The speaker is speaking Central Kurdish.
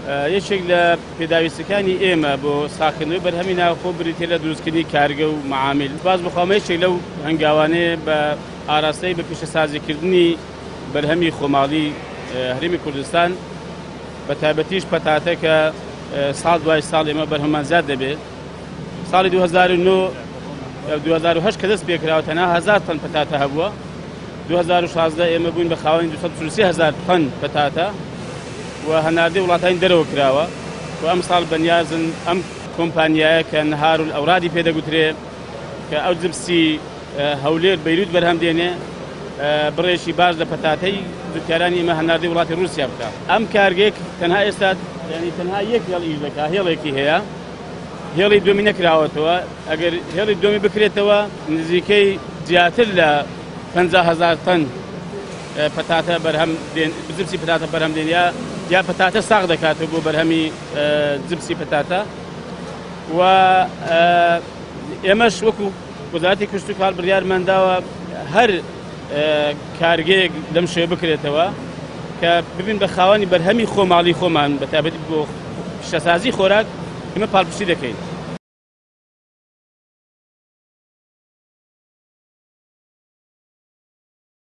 یەکێک لە پێداویستەکانی ئێمە بۆ ساخکردنەوەی بەرهەمی ناوخۆ بریتیە لە دروستکردنی کارگە و مەعامیل. سوپاس بۆ خوا ئەمە یەکێک لەو هەنگاوانەیە بە ئاراستەی بە پیشەسازیکردنی بەرهەمی خۆماڵی هەرێمی کوردستان، بە تایبەتیش پەتاتە کە ساڵ دوای ساڵ ئێمە بەرهەممان زیاد دەبێت. ساڵی 2009 2008 کە دەست پێکراوە تەنها 1000 تەن پەتاتە هەبووە. 2016 ئێمە بووین بە خاوەنی 243 هەزار تەن پەتاتە و هەناردەی وڵاتانی دەرەوە کراوە و ئەم ساڵ بەنیازن ئەم کۆمپانیایە کە نهار و ئەورادی پێدەگوترێ کە ئەو جپسی هەولێر بەیروت بەرهەم دێنێ بڕێکی باش لە پەتاتەی جوتیارانی ئێمە هەناردەی وڵاتی رووسیا بکە. ئەم کارگەیەک تەنها ئێستا ینی تەنها یەک هێڵ ئیش دەکا، هێڵێکی هەیە، هێڵی دومی نەکراوەتەوە. ئەگەر هێڵی دومی بکرێتەوە نزیکەی زیاتر لە 50,000 تەن پەتاتە بەرهەم دێن، جپسی پەتاتە بەرهەم دێن یا پەتاتە ساغ دەکاتەوە بۆ بەرهەمی جپسی پەتاتە. و ئێمەش وەکو وەزارەتی کشتوکاڵ بڕیارمانداوە هەر کارگەیەک لەم شێوە بکرێتەوە کە ببین بە خاوەنی بەرهەمی خۆماڵی خۆمان، بە تایبەتی بۆ پیشەسازی خۆراک ئێمە پاڵپشتی دەکەین.